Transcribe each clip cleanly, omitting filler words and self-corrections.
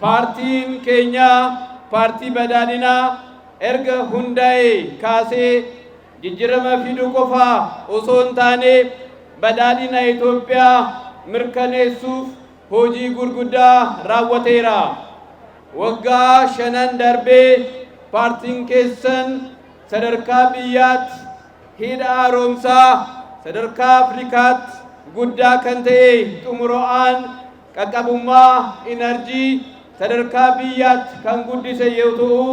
Paartiin keenya Paartii Badhaadhinaa erga hundaa'ee kaasee jijjiirama fiduu qofa osoo hin taane badhaadhina Itoophiyaa mirkaneessuuf hojii gurguddaa raawwateera. Waggaa shanan darbee paartiin keessan sadarkaa biyyaatti hidha haaromsaa sadarkaa Afrikaatti guddaa kan ta'e xumuruudhaan qaqqabummaa inarjii sadarkaa biyyaatti kan guddise yoo ta'u,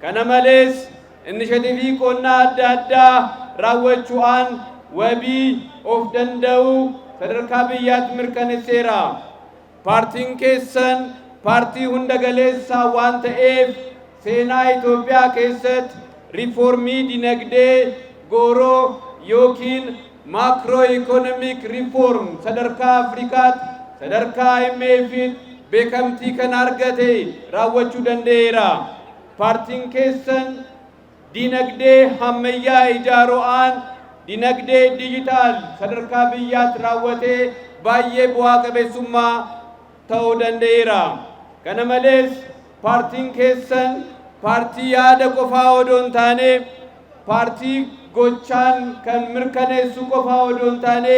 kana malees inisheetivii qonnaa adda addaa raawwachuudhaan wabii of danda'uu sadarkaa biyyaatti mirkaneesseera. Paartiin keessan paartii hunda galeessaa waan ta'eef seenaa Itoophiyaa keessatti riifoormii dinagdee gooroo yookiin macro economic reform sadarkaa Afrikaatti, sadarkaa IMF'tti beekamtii kan argate raawwachuu danda'eera. Paartiin keessan dinagdee ammayyaa ijaaruudhaan dinagdee diijitaal sadarkaa biyyaatti raawwatee baay'ee bu'aa qabeessummaa ta'uu danda'eera. Kana malees paartiin keessan paartii yaada qofaa odoo hin taane, paartii gochaan kan mirkaneessu qofaa odoo hin taane,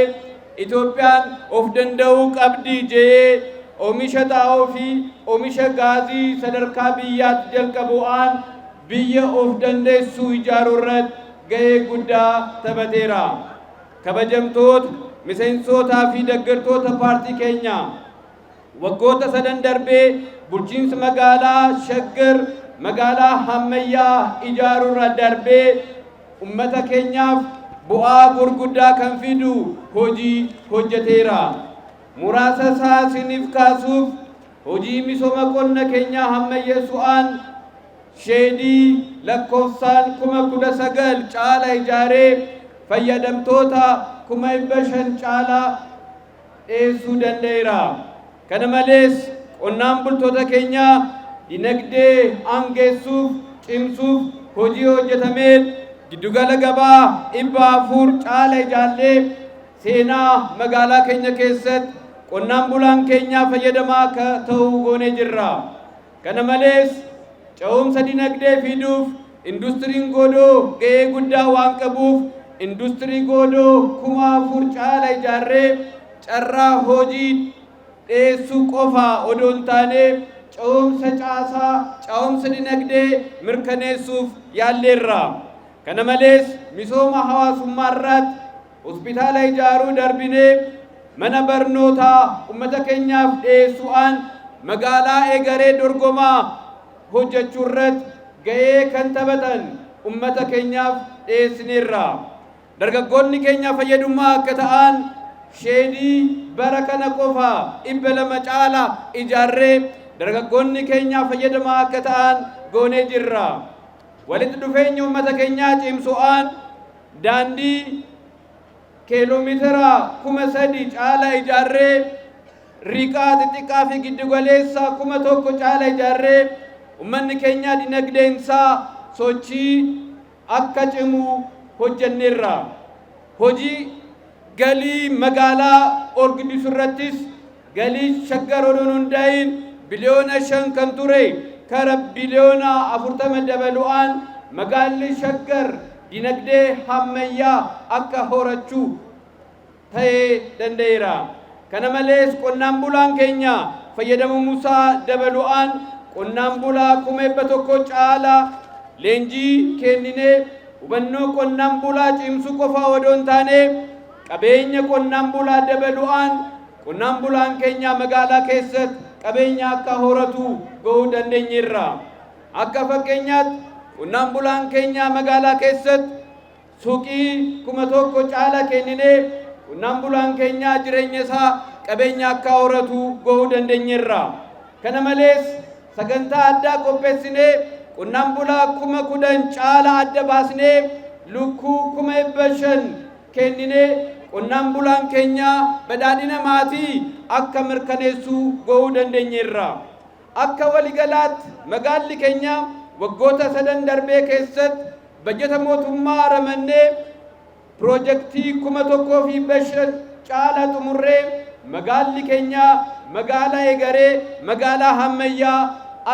Itoophiyaan of danda'uu qabdi jedhee oomisha xaa'oo fi oomisha gaazii sadarkaa biyyaatti jalqabuudhaan biyya of dandeessu ijaaruu irratti gahee guddaa taphateera. Kabajamtoota miseensotaa fi deeggartoota paartii keenyaa, waggoota sadan darbee bulchiinsa magaalaa Shaggar magaalaa ammayyaa ijaaruurra darbee ummata keenyaaf bu'aa gurguddaa kan fidu hojii hojjeteera. Muraasa isaa isiniif kaasuuf, hojii misooma qonna keenyaa ammayyeessuudhaan sheedii lakkoofsaan 19,000 caala ijaaree fayyadamtoota 500,000 caala dhiyeessuu danda'eera. Kana malees qonnaan bultoota keenya dinagdee aangeessuuf cimsuuf hojii hojjetameen giddugala gabaa 400 caala ijaarree seenaa magaalaa keenya keessatti qonnaan bulaan keenya fayyadamaa akka ta'u goonee jirra. Kana malees ce'umsa dinagdee fiduuf industiriin godoo ga'ee guddaa waan qabuuf industirii godoo 4,000 caala ijaarree carraa hojii dhiyeessuu qofa odoo hin taane ce'umsa caasaa, ce'umsa dinagdee mirkaneessuuf yaalleerra. Kana malees misooma hawaasummaa irratti hospitaala ijaaruu darbinee mana barnootaa uummata keenyaaf dhiyeessuudhaan magaalaa egeree dorgomaa hojjechuu irratti ga'ee kan taphatan uummata keenyaaf dhiyeessineerra. Dargaggoonni keenya fayyadummaa akka ta'an sheedii bara kana qofa 200 caala ijaarree dargaggoonni keenya fayyadamaa akka ta'an goonee jirra. Walitti dhufeenya uummata keenyaa cimsuudhaan daandii kiiloomeetira 3,000 caala ijaarree, riqaa xixiqqaa fi giddugaleessa 1,000 caala ijaarree uummanni keenya dinagdeensaa sochii akka cimu hojjenneerra. Hojii galii magaalaa ol guddisuu irrattis galii Shaggar odoon hundaa'in biliyoona 5 kan ture kara biliyoona 40 dabaluudhaan magaalli Shaggar dinagdee ammayyaa akka horachuu ta'ee danda'eera. Kana malees qonnaan bulaan keenya fayyadamummaa dabaluudhaan qonnaan bulaa 100,000 caala leenjii kenninee hubannoo qonnaan bulaa cimsuu qofa odoo hin taane qabeenya qonnaan bulaa dabaluudhaan qonnaan bulaan keenya magaalaa keessatti qabeenya akka horatu gochuu dandeenyeerra. Akka fakkeenyaatti qonnaan bulaan keenya magaalaa keessatti suuqii 1,000 caala kenninee qonnaan bulaan keenya jireenya isaa qabeenya akka horatu gochuu dandeenyeerra. Kana malees sagantaa addaa qopheessinee qonnaan bulaa 10,000 caala adda baasnee lukkuu 500,000 kenninee qonnaan bulaan keenya badhaadhina maatii akka mirkaneessuu gochuu dandeenyeerra. Akka waligalaatti magaalli keenya waggoota sadan darbee keessatti bajjata mootummaa ramannee piroojeektii 1,500 caala xumurree magaalli keenya magaalaa egeree, magaalaa ammayyaa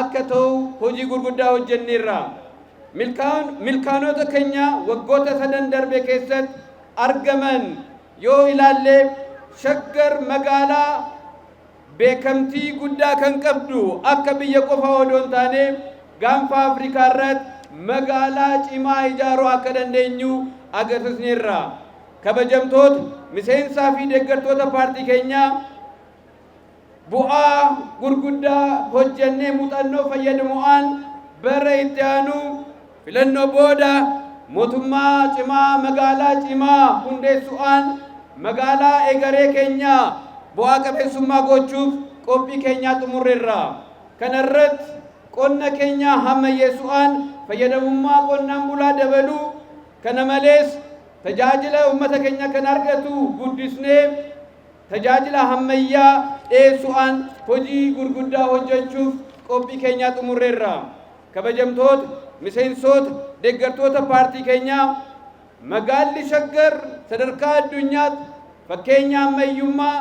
akka ta'u hojii gurguddaa hojjenneerra. Milkaanota keenya waggoota 3 darbe keessatti argaman yoo ilaalle, Shaggar magaalaa beekamtii guddaa kan qabdu, akka biyya qofa odoo hin taane Gaanfa Afrikaa irratti magaalaa cimaa ijaaruu akka dandeenyu agarsiisneerra. Kabajamtoota miseensaa fi deeggartoota paartii keenyaa, bu'aa gurguddaa hojjennee muuxannoo fayyadamuudhaan bara itti aanu filannoo booda mootummaa cimaa, magaalaa cimaa hundeessuudhaan magaalaa egeree keenya bu'aa qabeessummaa gochuuf qophii keenyaa xumurreerra. Kana irratti qonna keenya ammayyeessuudhaan fayyadamummaa qonnaan bulaa dabaluu, kana malees tajaajila uummata keenya kan argatu guddisnee tajaajila ammayyaa dhiyeessuudhaan hojii gurguddaa hojjechuuf qophii keenyaa xumurreerra. Kabajamtoota miseensota, deeggartoota paartii keenyaa, magaalli Shaggar sadarkaa addunyaatti fakkeenya ammayyummaa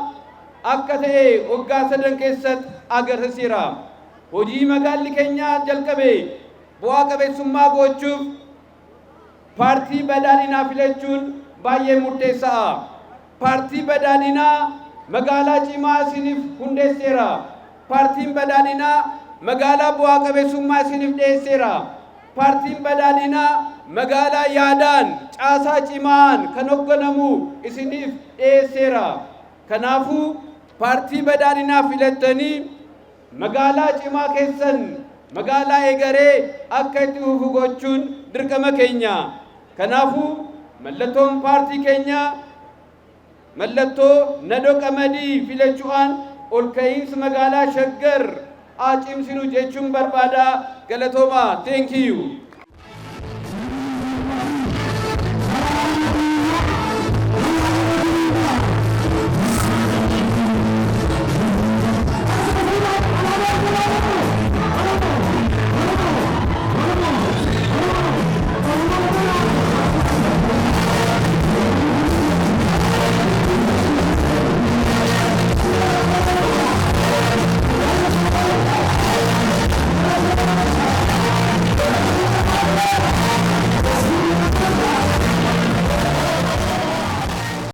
akka ta'e waggaa 3 keessatti agarsiiseera. Hojii magaalli keenya jalqabe bu'aa qabeessummaa gochuuf Paartii Badhaadhinaa filachuun baay'ee murteessaadha. Paartii Badhaadhinaa magaalaa cimaa isiniif hundeesseera. Paartiin Badhaadhinaa magaalaa bu'aa qabeessummaa isiniif dhiyeesseera. Paartiin Badhaadhinaa magaalaa yaadaan caasaa cimaan kan hoogganamu isiniif dhiyeesseera. Kanaafuu Paartii Badhaadhinaa filattanii magaalaa cimaa keessan, magaalaa egeree akka itti fufu gochuun dirqama keenya. Kanaafuu mallattoon paartii keenyaa mallattoo nadoo qamadii filachuudhaan ol ka'iinsa magaalaa Shaggar haa cimsinu jechuun barbaada. Galatooma. Thank you.